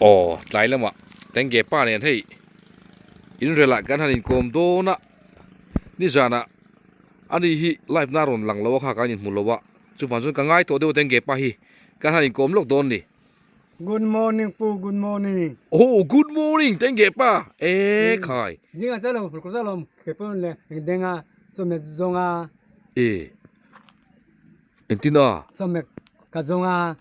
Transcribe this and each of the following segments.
Aw tlai lamah Tengge pa nen hei inrel ah kan han inkawm dawn a nizanah ani hi live na rawn lang lo a kha kan inhmu lo a chuvang chuan ka ngai tawh deuh a Tengge pa hi kan han inkawm lawk dawn a ni. Good morning pu good morning. Oh good morning Tengge pa e khai. Zinga salom furku salom kepun le denga sumet zonga. E entin a. Sumet ka zonga.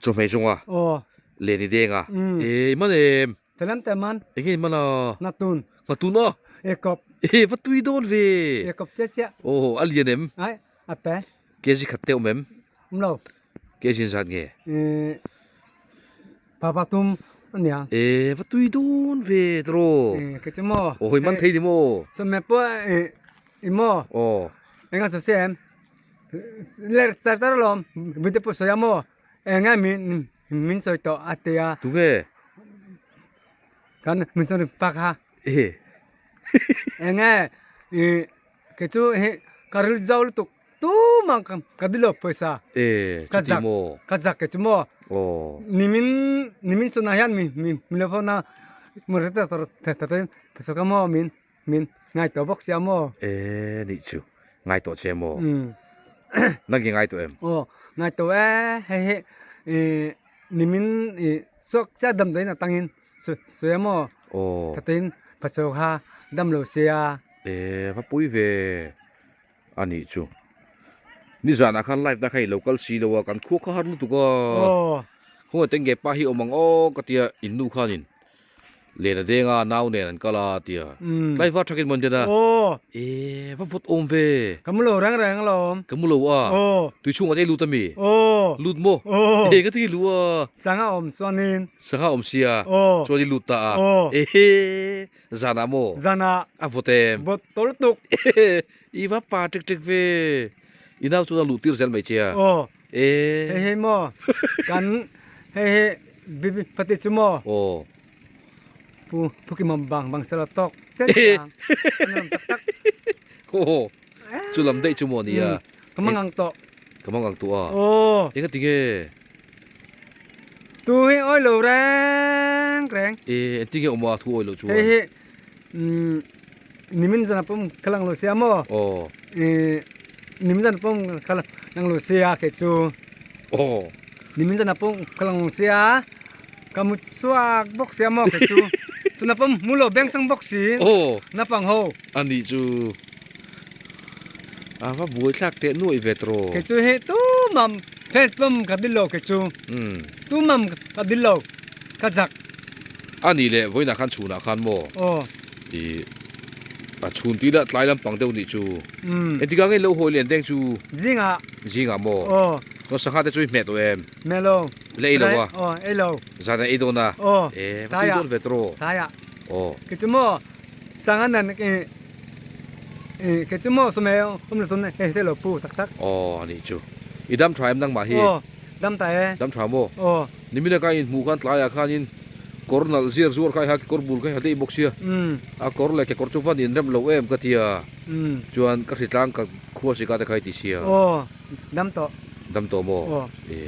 Chawhmeh zawnga. Aw. Len i denga. E i man em. Thalam te man. Enge i man a. Ngatun. Ngatun a. E kawp. E va tui dawn ve. E kawp chiah chiah. Aw a lian em. Ai a te. Kg khat te awm em. Awm lo. Kg in zat nge. E pa tum ania. E va tui dawn ve tiraw. E ke chu maw. Aw i man thei ni maw. Sawmhmeh pawh e i maw. Aw. Enga saw se em. Ler char char alawm mite pawh sawi a maw eng nge min min sawi tawh a ti a. Tunge? Kan min sawi pa kha. E. Eng nge ih kei chu hi ka ril zo lutuk tumah ka ka dil lo pawisa. E chuti maw? Ka zak kei chu maw. Aw. Nimin nimin chunah hian mi mi min lo phone a pawisa ka maw min. Min ngai tawh bawk sia maw? E nih chu, ngai tawh che maw? Nang i ngai tawh em? Aw, ngai tawh e, hei hi ih nimin ih chhuak chiah damdawiin atangin sawi a maw? Aw. Thatin Pachaw kha dam lo sia. E va pui ve a nih chu. Nizanah khan live na kha i lo kal si lo a, kan khua kha har lutuk a. Aw. Khawngaih teng nge pa hi awm ang aw ka tia innu khanin. Len a deng a, nau nen an kal a tia. Tlaivar thakin maw an den a. Aw. E, va vawt awm ve. Ka mu lo reng reng alawm. Ka mu lo a. Aw. Tui chhungah te i lut a mi? Aw. Lut maw? Aw. E, nga tinge i luh a? Sangha awm chuanin. Sangha awm sia. Aw. Chuan i lut ta a. Aw. Ehe, zanah maw? Zanah. A vawt em? Vawt tawh lutuk. Ehe, i va pa tek tek ve. I nau chuan a luh tir zel mai che a. Aw. E. Hei hei maw? Kan hei hei bibi pati chu maw? Aw. Pu pu ki mam bang bang sela tawk chen ang. An tak tak. Aw. Chu lam daih chu maw nia. Ka mangang tawh. Ka mangang tawh a. Aw. Enga tinge? Tu hi awi lo reng reng. E engtinge awm a thu awi lo chuan. Hei hi umm nimin zan pawm ka lang lo sia maw? Aw. Ih nimin zan pawm ka lang lo sia kei chu. Aw. Nimin zan pawm ka lang lo sia ka mu chhuak bawk sia maw kei chu. Chuna pawm mu lo beng sang bawk si. Aw. Naupang ho. Ani chu a va buai thlak teh nuaih ve tawh. Kei chu hei tumam fence pawm ka dil lo kei chu. Tumam ka dil lo ka zak. Ani leh vawiinah khan chhunah khan maw? Aw. Ih a chhun tih lah tlai lampang deuh nih chu. Engtikah nge lo hawi lian deng chu? Zingah. Zingah maw? Aw. Chuan sangha te chu i hmeh tawh em? Hmeh lo. La ei lo a? Aw ei lo. Zanah ei dawn a? Aw. E va tui dawn ve tawh. Tlaiah. Aw. Kei chu maw sangha nan ih ih kei chu maw sawmhmeh awm lo chuan hei hre lo pu tak tak. Aw anih chu. I dam tha em nangmah hi? Aw dam ta e. Dam tha maw? Aw. Nimina ka inhmuh khan tlaiah khanin kawr nalh ziar zuar kha i ha kekawr bul kha i ha daih bawk sia. A kawr leh kekawr chu van inrem lo em ka ti a. Chuan ka hritlang ka khua sika te kha i ti sia. Aw dam tawh. Dam tawh maw? Aw. E.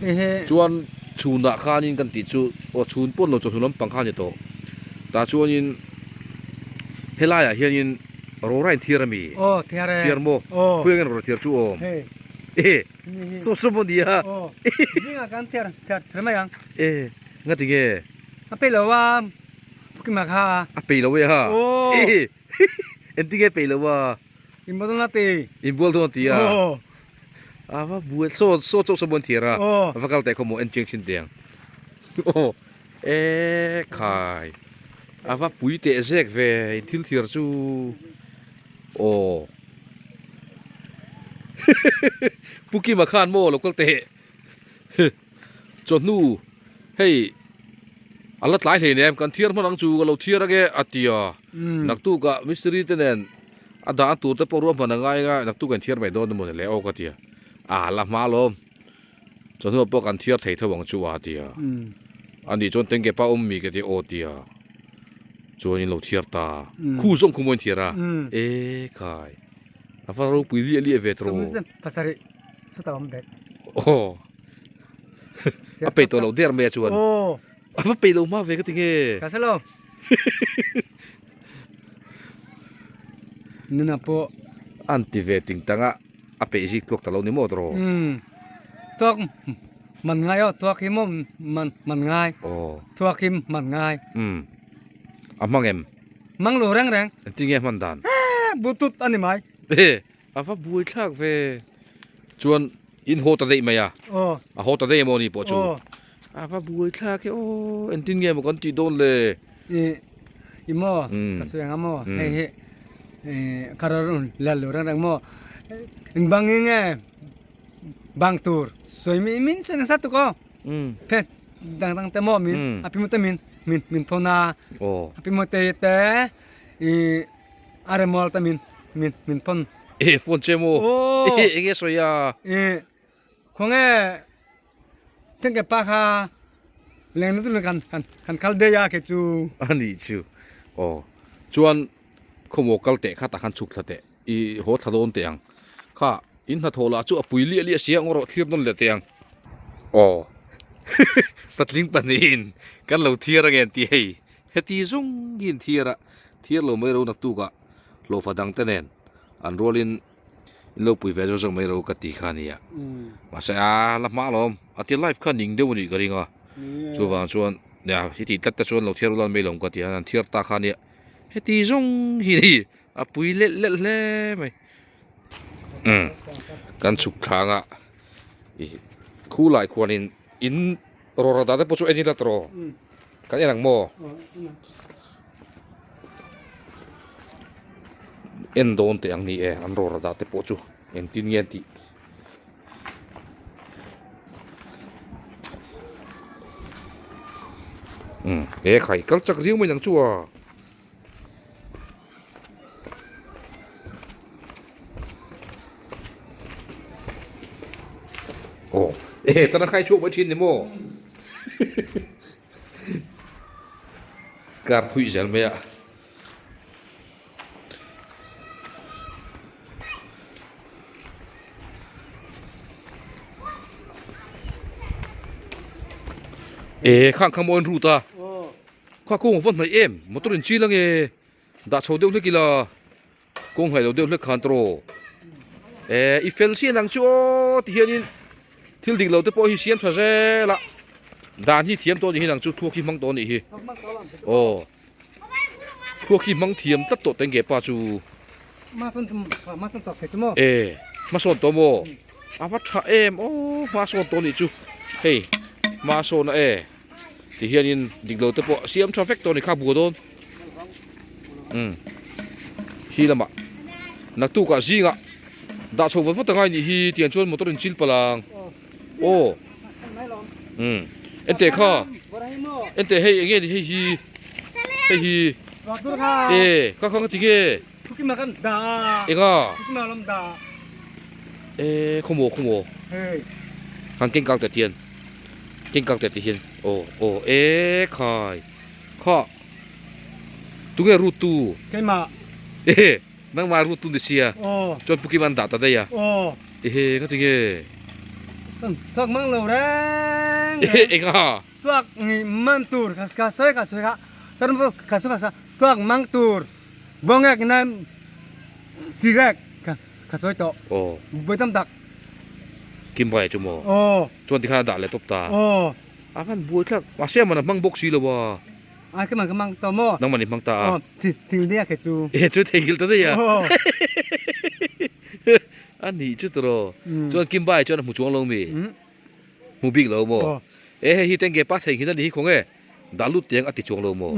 Ehe. Chuan chhunah khanin kan tih chu aw chhun pawn lo chawhnu lampang kha a ni tawh. Tah chuanin helaiah hianin rawra inthiar a mi? Aw thiar e. Thiar maw? Aw. Khawiah nge rawra thiar chu awm? Hei. E. Saw saw maw nia. Aw zingah kan thiar thiar thiar mai ang. E ngati nge? A peih lo a Pukima kha. A peih lo e ha. Aw. E engtin nge peih lo a? Inbual dawn a ti. Inbual dawn a ti a. Aw. A va buai saw saw chauh saw maw an thiar a. Aw. A va kal teh khaw maw en chiang thin teh ang. Aw e khai a va pui teh zek ve in thil thiar chu. Aw. Pu Kima khan maw lo kal teh chawhnu hei a la tlai hlei nem kan thiar hman ang chu ka lo thiar ange a ti a naktuk ah mistiri te nen a dah tur te pawh ruahman a ngai anga naktuk ah in thiar mai dawn emaw ni le aw ka ti a a la hma alawm chawhnu ah pawh kan thiar thei tho ang chu a ti a ani chuan tengge pa awm mi ka ti aw ti a chuan in lo thiar ta khu zawng khu maw in thiar a e khai. A va ropui liah liah ve tawh. Sum pasarih chutah awm bek. Aw. A peih tawh loh der mai a chuan. A va peih loh hma ve ka ti nge. Ka hre lo. Nuna pawh. A han ti ve ting tang a, a peih zik tluak ta lo ni maw tawh. Umm. Tuak man ngai aw, tuak hi maw man man ngai. Aw. Tuak hi man ngai. Umm. A hmang em? Hmang lo reng reng. Engtin nge a hman dan? Hee, bluetooth a ni mai. He, a va buai thlak ve. Chuan in haw ta daih mai a. Aw. A haw ta daih emaw ni pawh chu. Aw. A va buai thlak e aw, engtin nge maw kan tih dawn le? I, i maw, ka sawi ang a maw, hei hi ka rawn la lo reng reng maw, eng bang hi nge bang tur sawi min min sawi nasa tuk aw, phe dang dang te maw min a pi te min min min phone a, a pi te te i a rem te min min min phone. E phone che maw? Aw. Eng nge sawi a? I khawnge. Tengke pa kha leng na chu kan kan kan kal daih a kei chu. A nih chu. Aw. Chuan khawmaw kal teh kha tah khan chhuk thla teh. I haw thla dawn teh ang. Kha in hnathawh lah chu a pui liah liah sia ang erawh thlir nawn leh teh ang. Aw. Patling pahnihin kan lo thiar ange an ti hei. Heti zawng hi in thiar a, thiar lo mai ro naktukah hlawhfa dang te nen an rualin In lo pui ve zawk zawk mai ro ka ti kha ania. Mahse a la hma alawm. A ti live kha ning deuh a nih ka ring a. Chuvang chuan nia heti tlat te chuan lo thiar ulan mai lo ka ti a. An thiar ta kha ania. Heti zawng hi ni a pui lelh lelh hle mai. Umm kan chhuk thlang a ih khulai khuanin in rawra dah te pawh chu en ila tawh. Kan en ang maw? En dawn teh ang ni e, an rawra dah te pawh chu engtin nge an tih. Umm he khai kal chak riau mai nang chu a. Aw ehe tana khai chhuak mai thin ni maw? Car thui zel mai a. E khang kha maw an rut a. Kha kawng a va hnaih em motor in chil ange dah chho deuh hlek ila kawng hnaih lo deuh hlek khan tawh e i fel chian ang chu aw ti hianin thil dik lo te pawh hi siam tha zel a dan hi thiam tawh a nih hi nang chu thluak hi hmang tawh a nih hi aw thluak hi hmang thiam tlat tawh teng ge pa chu e hmasawn tawh maw a va tha em aw hmasawn tawh a nih chu hei hmasawn a e. Ti hianin dik lo te pawh siam tha vek tawh a ni kha bua dawn umm khi lamah naktukah zingah dah chho vat vat angai nih hi tiang chuan motor in chil palh ang aw umm enteh kha enteh hei eng nge ni hei hi hei hi e kha kha ti nge eng a e khawmaw khawmaw han keng kang teh tian. Keng kang teh ti hian aw aw e khai kha tunge rut tu keimah ehe nangmah rut tu ni sia aw chuan pu Kim an dah ta daih a aw ehe nga ti nge tuak mang lo reng ehe enga tuak ngi man tur ka sawi ka sawi kha chuan ka sawi ka sawi tuak mang tur bawngek na cigarette ka sawi tawh aw vawi tam tak Kim Bai chu maw aw Chuan tikhan a dah leh tawp ta. Aw. A van buai thlak. Mahse a man a hmang bawk si lo a. A ka man ka hmang tawh maw? Nangman i hmang ta a. Aw, ti ti nia kei chu. E chu theihnghilh ta daih a. Aw. A nih chu tawh. Chuan Kimbai chuan a hmu chuang lo mi? Hmu bik lo maw? Aw. E hei hi tengge pa theihnghilh a nih hi khaw nge? Dah lut teng a ti chuang lo maw?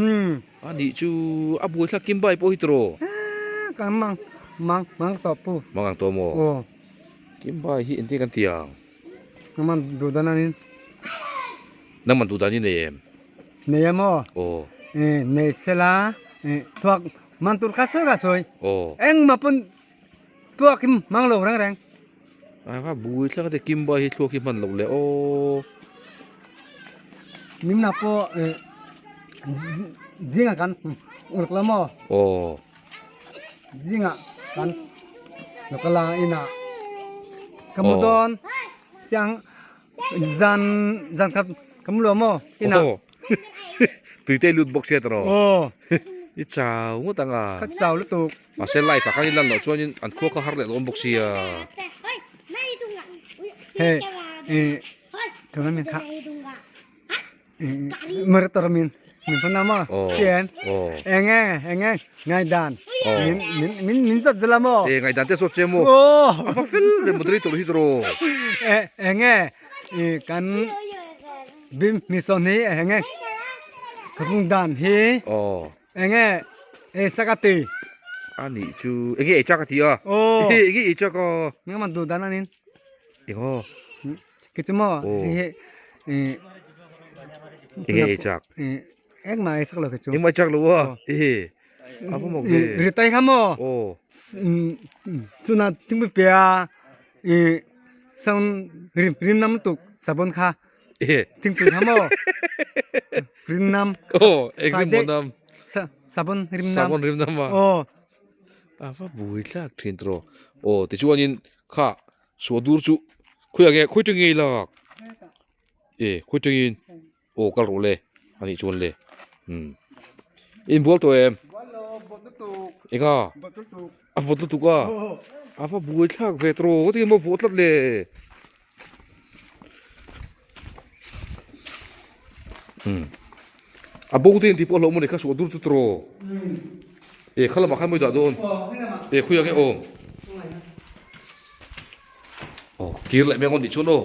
A nih chu a buai thlak Kimbai pawh hi tawh. Ka mang mang mang tawh pu. Mang ang tawh maw? Aw. Kimbai hi engtin kan ti ang? Nangman duh dan anin. Nangman duh dan i nei em? Nei em aw. Aw. Eh, nei sela, eh, tuak man tur kha sawi kha sawi. Aw. Engmah pawn tuak hi mang lo reng reng. A va bui thlak ate Kimba hi thluak hi hman loh le aw. Nimna pawh eh zinga kan uluk la maw? Aw. Zinga kan lokal a inah ka mu dawn siang. Zan zan khat ka mu lo maw inah. Aw tui te i lut bawk sia tawh. Aw. I chau ngawt ang a. Ka chau lutuk. Mahse live ah khan i lan loh chuanin an khua kha har leh lo awm bawk sia. Hei i tuna min kha marator min min phun na maw sian enge enge ngaidan min min min min zawt zela maw. E ngaidan te zawt che maw. A va fel ve moderator hi tawh. Enge i kan bim mi sawn hi enge khung dan hi. Enge ei chak a ti? A nih chu enge ei chak a ti a? Aw. Enge ei chak a? Enge man duh dan anin? Eng aw. Ki chu maw hei hi Enge ei chak? Engmah ei chak lo ki chu. Engmah ei chak lo a? Ehe. A va mawk ve. Ri tai kha maw? Aw. Chuna thingpui pe a i sound rim rim nam lutuk sabon kha. Ehe. Thingpui kha maw? Rim nam. Aw, eng rim maw nam? Sabon rim nam. Sabon rim nam a. Aw. A va bui thlak thin tawh. Aw, tichuanin kha suah dur chu khawi ah nge khawi tangin nge i lak? E, khawi tangin? Aw, kal rawh le. A nih chuan le. Umm. Inbual tawh em? Bual lo, bawt lutuk. Enga? Bawt lutuk. A vawt lutuk a? A va bui thlak ve tawh. Tinge maw vawt tlat le? A bo te in tih pawh a hlauh maw ni kha suah dur chu tawh e kha lamah khan mawi dah dawn e khawi ah nge aw aw kir leh mai ang aw nih chuan aw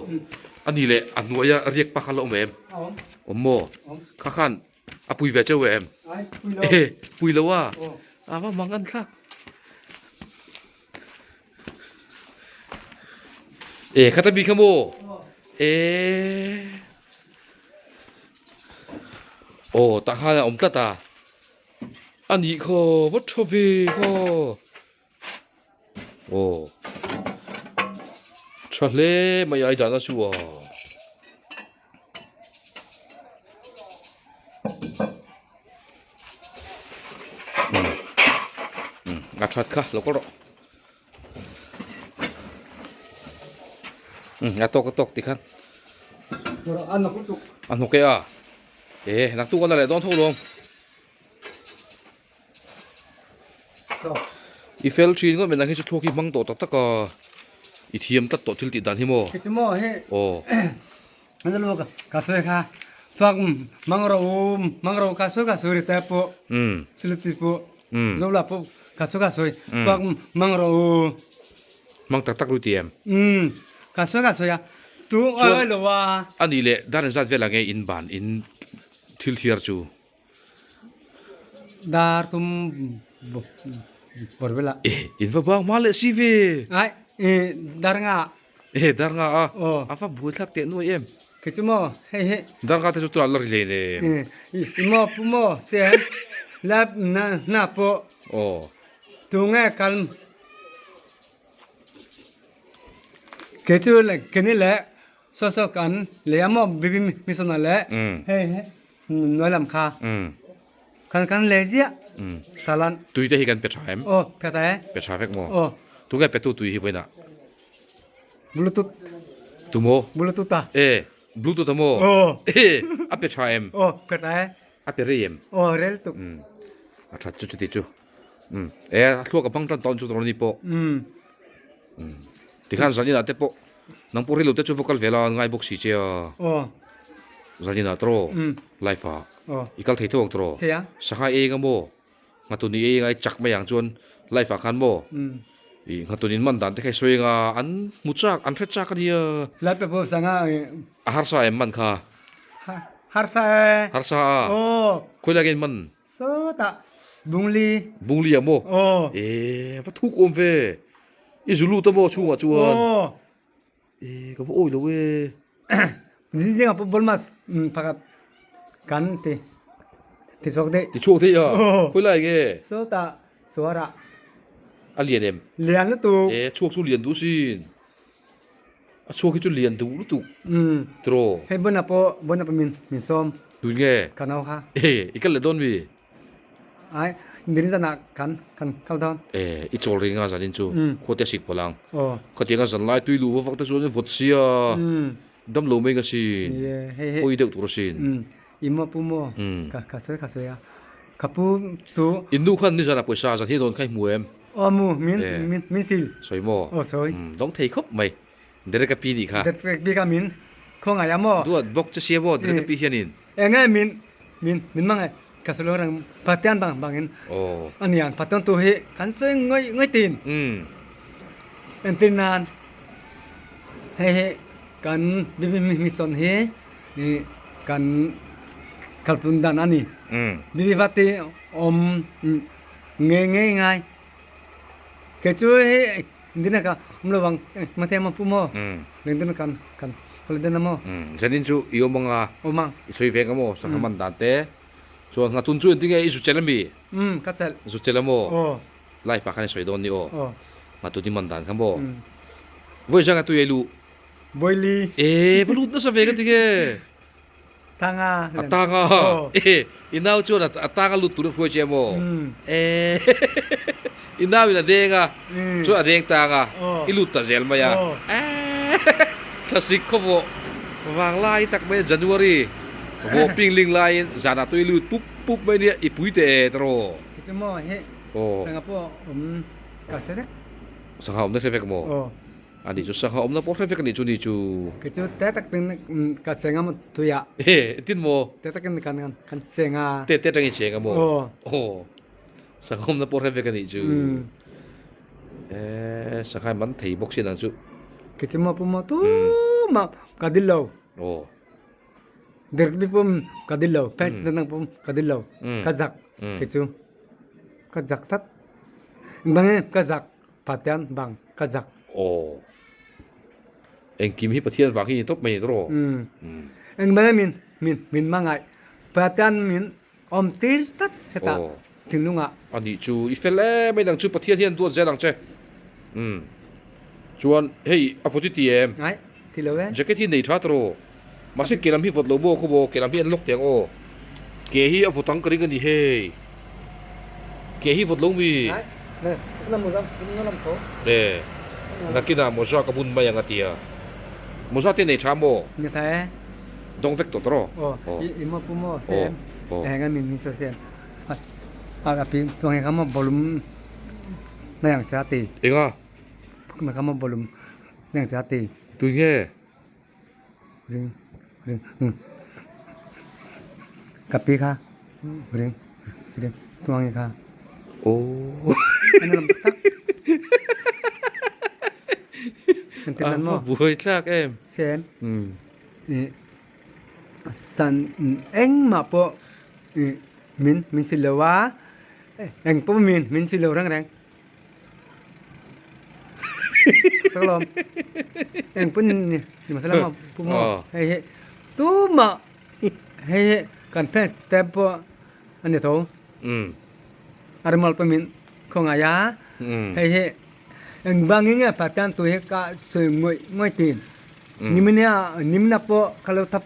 a ni leh a hnuaia riak pa kha la awm em awm maw kha khan a pui ve cheu em e pui lo a a va mang an thlak. E khata mi kha maw? E Aw tah khan a awm tlat a. A nih khaw va tha ve khaw. Aw tha hle mai a i dahna chu aw. A that kha lo kal rawh a tawk a tawk tikhan a hnawk e a e naktuk a la leh dawn tho lawm i fel thin ngawt mai nang hi chu thluak hi hmang tawh tak tak a i thiam tlat tawh thil tih dan hi maw aw. Ka sawi kha thluak mang ro mang ro ka sawi ka sawi ri te pawh siliti pawh zola pawh ka sawi ka sawi thluak mang ro mang tak tak lu ti em ka sawi ka sawi a tu oi lo a ani le dar zat vel ange in ban in thil thiar chu dar tum bor vela in va bang ma le si ve ai dar nga Ehe dar nga a, a va buai thlak teh nuai em. Kei chu maw hei hi. Dar nga te chu tunah la ri hlei nem. I maw pu maw che la na na pawh. Aw. Tu nge kal kei chu le keni le saw saw kan lei a maw bibi mi sawn a le hei hi nuai lam kha kan kan lei ziah talan. Tui te hi kan pe tha em? Aw pe tha e. Pe tha vek maw? Aw. Tu nge pe tu tui hi vawiinah? Bluetooth. Tu maw? Bluetooth a. E Bluetooth a maw? Aw. E a pe tha em? Aw pe tha e. A pe rei em? Aw rei lutuk. A that chu chuti chu. E a thluak a hmang tan tawn chu tawrh ni pawh. Tikhan zaninah te pawh nang pawh rilru te chu va kal ve la an ngai bawk si che a. Aw. Zaninah tawrh life ah i kal thei tho ang tawrh. Thei a. Sangha ei eng a maw? Nghatun i ei eng a i chak mai ang chuan life ah khan maw? I nghatun in man dan te kha i sawi eng a an hmu chak an hre chak a nia. Life pe pawh sangha A harsa em man kha? Harsa e. Harsa a. Aw. Khawi lai nge in man? Sawtah Bungli. Bungli ah maw? Aw. E va thuk awm ve. I zu lut a maw chhungah chuan? Aw. E ka va awi lo e. Zing zingah pawh ball mas pakhat kan ti ti chhuak daih. Ti chhuak daih a? Aw. Khawi lai nge? Sawtah Suarah. A lian em? Lian lutuk. E chhuak chu lian duh sin. A chhuak hi chu lian duh lutuk. Umm. Tiraw. Hei buna pawh buna pawh min min sawm. Tun nge? Ka nau kha. E i kal leh dawn mi? Ai nirin zanah kan kan kal dawn. E i chawl ring a zanin chu. Umm. Khuate a sik pawlh ang. Aw. Khatiang a zan lai tui luh vak vak te chuan vawt sia. Umm. Dam lo mai ka sin. Pawi deuh tur asin. I maw pu maw? Ka sawi ka sawi a. Ka pu tu. In nu khan nizanah pawisa zan hi dawn kha i hmu em? Aw mu, min min sil. Sawi maw? Aw sawi. Dawng thei khawp mai. Derek a pi nih kha. Derek a pi kha min khawngaih a maw? Duat bawk che sia maw Derek a pi hianin? Eng nge min min min hmangaih ka sawi lo reng Pathian bang bangin a niang Pathian tu hi kan sawi ngawih ngawih tin. Entir nan hei hi kan mission hi kan kalpun dan a ni. Bibi Vati awm ngei ngei ngai. Kei chu hei engtin ka awm lo ang mate maw pu maw engtin kan kan holiday na maw. Zanin chu i awm anga awm ang i sawi veng a maw sangha man dan te chuan nghatun chu engtin nge i zu chelh ami? Ka chelh. Zu chelh a maw? Life ah khan i sawi dawn ni aw. Nghatun i man dan kha maw? Vawi zanga tui ei luh. Boili. E va lut nasa ve ka ti nge. Tanga. A tanga. E i nau chuan a tanga lut tur a hruai che maw? E i nau in a deng a chuan a deng tang a i lut ta zel mai a. E thlasik khawvawh vang lai tak mai January vawh ping ling laiin zanah tui lut pup pup mai nia i pui teh e tawrh. Chu maw he sangha pawh awm ka hre vek. Sangha awmna hre vek maw? A nih chu sangha awmna pawh hre vek a nih chu ni chu. Kei chu te tak ten ka cheng a maw tuiah. He tin maw? Te takin kan kan cheng a. Te te atangin cheng a maw? Aw. Aw. Sangha awmna pawh hre vek a nih chu. Eh sangha man thei bawk sin ang chu. Kei chu maw pu maw tumah ka dil lo. Aw. Derby pawm ka dil lo, pet dang pawm ka dil lo. Ka zak kei chu. Ka zak that. Bang ka zak. Pathian bang ka zak. Aw. Engkim hi Pathian vang hi ni tawp mai ni tawh. Umm. Engmai min min min hmangaih. Pathian min awm tir tlat hetah thinlungah. A nih chu i fel em mai nang chu Pathian hian duat zel ang che. Umm. Chuan hei a vawt i ti em? Ngai ti lo e. Jacket hi nei tha ta rawh. Mahse ke lam hi vawt lo maw khaw maw ke lam hi an lock teh ang aw. Ke hi a vawt ang ka ring a ni hei. Ke hi vawt lo mi. E nakinah mawza ka bun mai ang a ti a. Mawza te nei tha maw? Ni tha e. Dawng vek tawh tawh rawh. Aw i maw pu maw sem. Heng a min min sawi sem. A pi tuang hi kha maw bawlum nai ang che a ti. Enga? Phuk kha maw bawlum nai ang che a ti. Tui nge? Ring ring ka pi kha ring ring tuangi kha oh an lam tak kan tin nan mo buai tlak em sem san engmah pawh min min si lo a eng pawh min min si lo reng reng Taklawm. Eng pun ni ni masala ma pu mo. Hei hi tu ma hei hi kan fans te pawh ani tho. Armal pa min khawngaih a. Hei hi eng bangin nge Pathian tu hi ka sawi ngawih ngawih tin. Nimina nimina pawh ka lo thap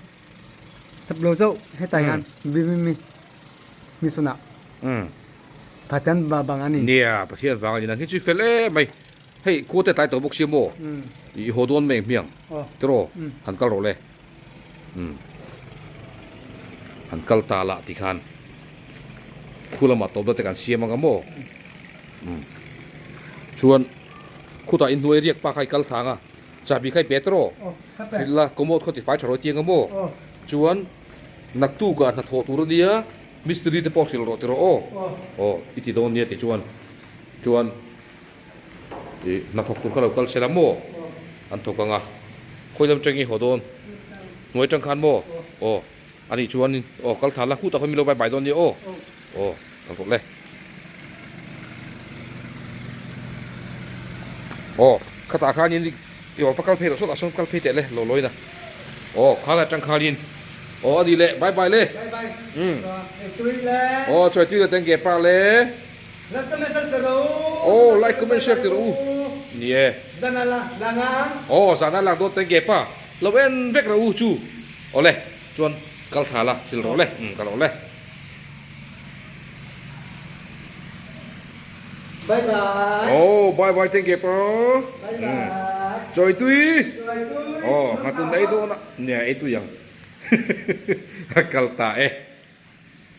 thap lo zauh hetah hian mi mi mi sunah. Pathian va bang a ni. Nia, Pathian vang a ni. Nang hi chu i fel em mai. Hei, khua te tlai tawh bawk sia maw? I haw dawn mai ang hmiang. Tiraw, han kal rawh le. Han kal ta lah ti khan khu lamah tawp na te kan siam ang a maw? Chuan khutah inhnuai riak pa kha i kal thang a, chahbi kha i pe tiraw? Hrilh la, commode khaw tifai tha rawh i tiang a maw? Chuan naktukah hnathawh tur a nia. Mistiri te pawh hrilh rawh ti rawh aw. Aw i ti dawn nia ti chuan chuan i hnathawk tur kha lo kal sela maw an thawk ang a khawi lam tang i haw dawn hnuai tang khan maw aw a nih chuan aw kal thla la khutah khawn min lo bai bai dawn nia aw aw kal rawh le aw khatah khanin i aw va kal phei rawh sawtah sawn kal phei teh le lo lawina aw khalai atang khanin aw a ni le bye bye le umm aw chawi tui le teng ge pa le aw like comment share ti rawh u ni e aw zana lak dawn teng ge pa lo en vek rawh u chu aw le chuan kal thla la thil rawh le umm kal rawh le. Bye bye. Oh, bye bye, thank you, bro. Bye bye. Chawi tui! Aw, nghatun ei dawn a, nia ei tui ang. A kal ta e.